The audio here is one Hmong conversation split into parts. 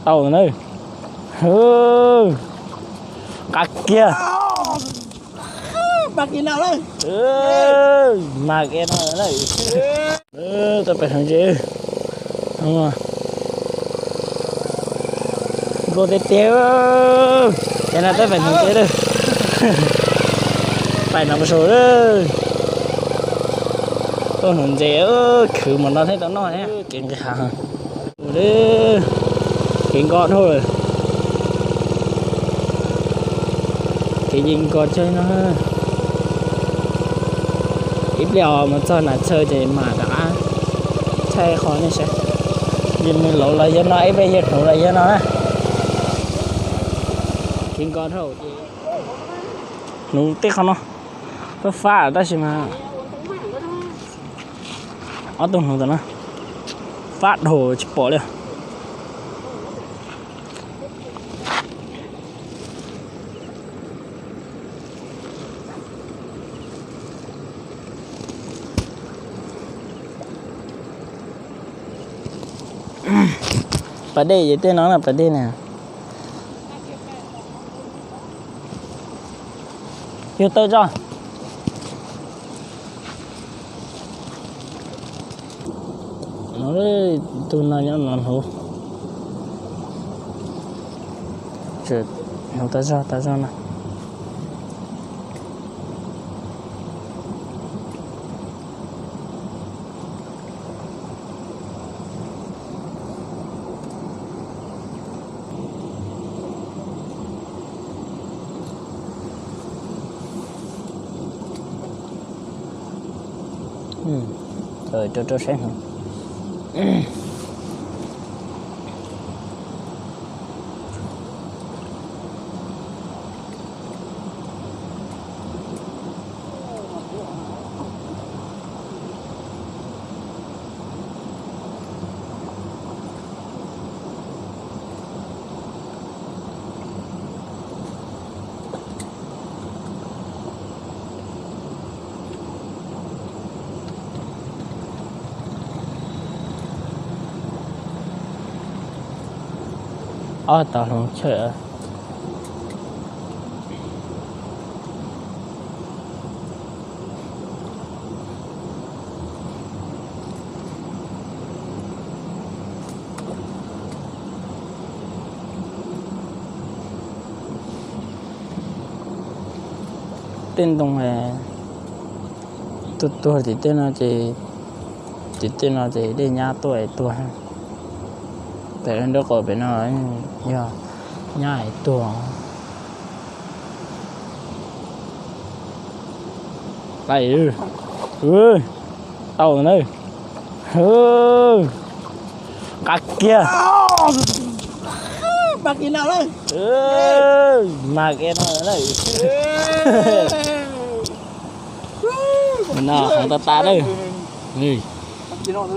Tau na. Qab kiag. Mag kiag no. Tuaj pem hneev ntses. Nplua tiag tiag. Ces no tuaj pem hneev ntses lawm. Pais no mus saud lawm. Tuaj hneev ntses, khwv mas no thiaj tau noj thiab. Kev nqis hav. Kev nkos dhau lawm. Kev yeej nkos tsawg no. Ib pliag os mus txog Nas Txhawv ces mam rov qab thaij qhov nej saib. Yog nws laus los yog no, ib pliag yog hnuv los yog no na. Kev nkos dhau ces hnuv tej qhov no fab fab tab sis mas ob tug hnuv tom no fab dhau tsis pom li. Pas dej ces tej no na, pas dej na. Yog tawm tso. Tus no nyob no hnuv. Hnuv tas zog tas zog no. Rau rau saib no. Ob tog hloov chaw. Tej ntoo tuag tuag tim tej no ces, tim tej no ces dej nyab tuaj es tuag. Pem nraub qaum pem no yog nyab es tuag. Tau na. Qab kiag. Mag kiag no na. No heev tas tas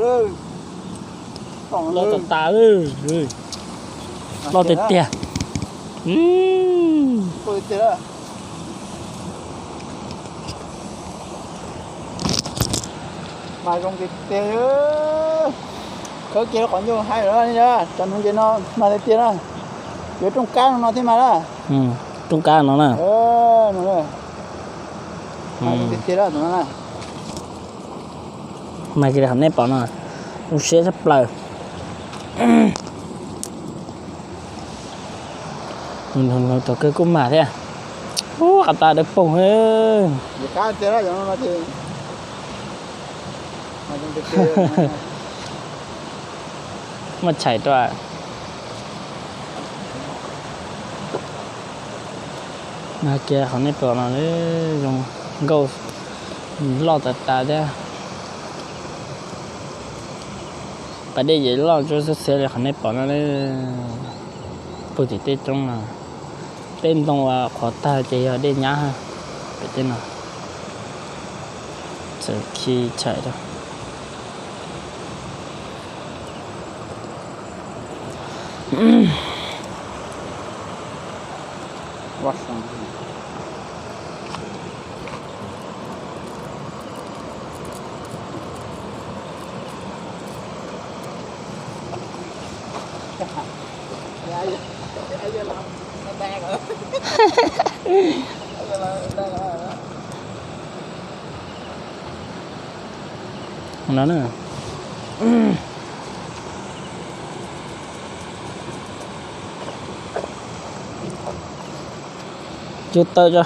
lawm. Loj tas tas lawm. Loj tiag tiag. Mas zoo tiag tiag. Khawb kiag qhov ncauj haib lawm, cov hneev ntses no mas tiag tiag na. Yuav rooj kab no thiab mas na. Rooj kab no na. Tiag tiag no na. Mas kiag li qhov nej pom no, zoo siab tshaj plaws. Tus kawg kuj mag thiab. Ub, qab tas dawb paug. Muaj tshais rau. Mas kiag qhov nej pom no zoo nkauj, loj tas tas thiab. Pas dej ces loj tsuag xwb xwb li qhov nej pom no. Puag tim tej roob no, tej ntoo uas qhuav tag ces yog dej nyab pem tej no. Txawm khi tshais rau. No na. Cub tawm tso.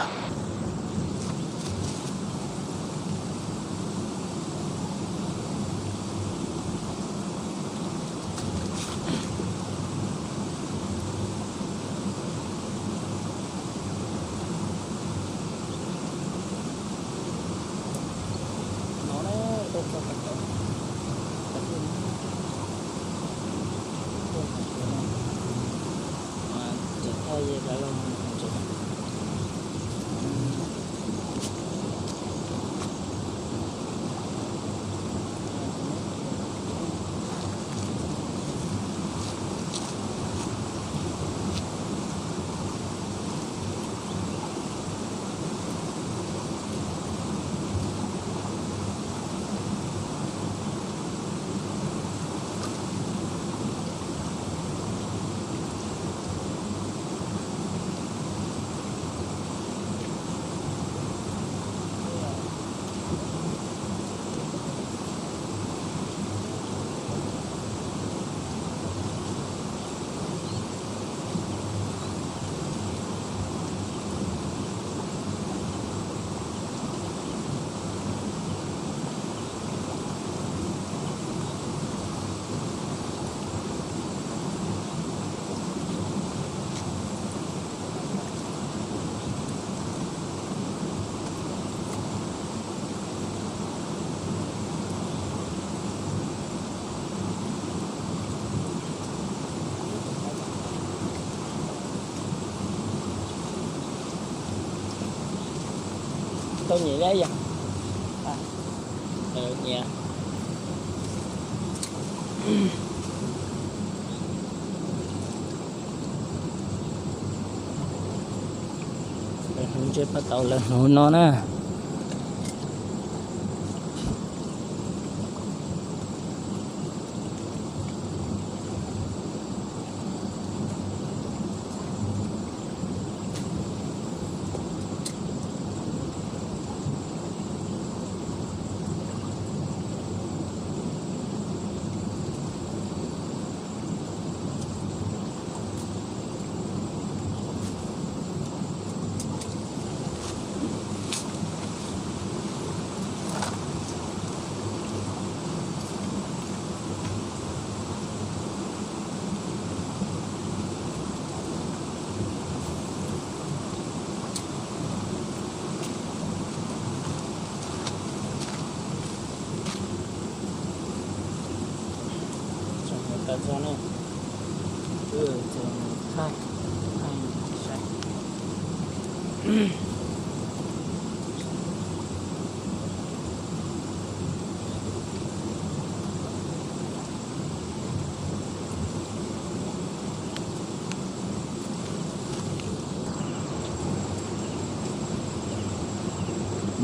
Tau nyiam li yog? Nyiam. Lawv hnuv ntsej pab tau lawv hnuv no na.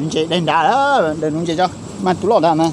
Nuv ntses daig nrad, daws nuv ntses tso, mas tus loj ntawd mas.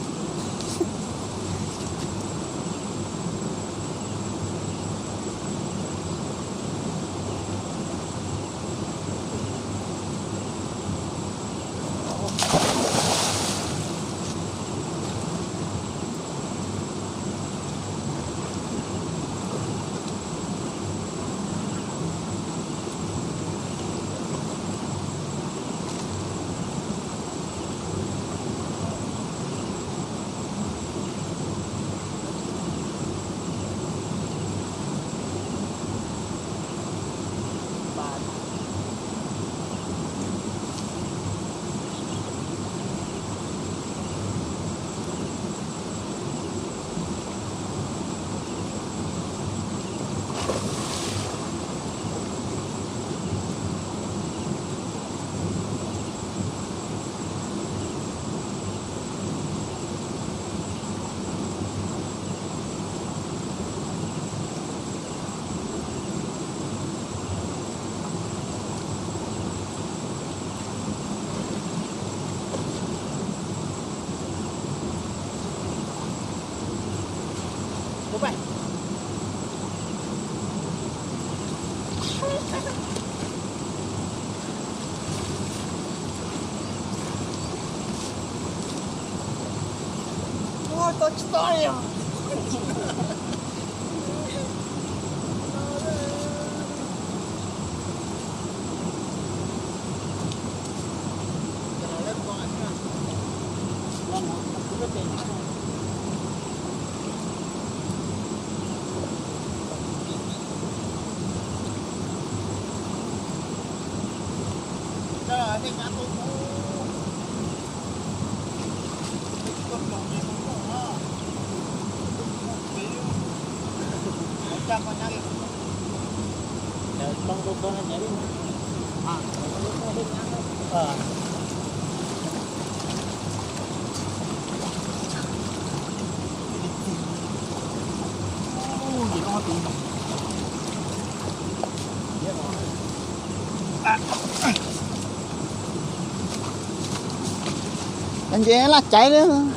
Tau tsis tau li os. Nce laj caiv li.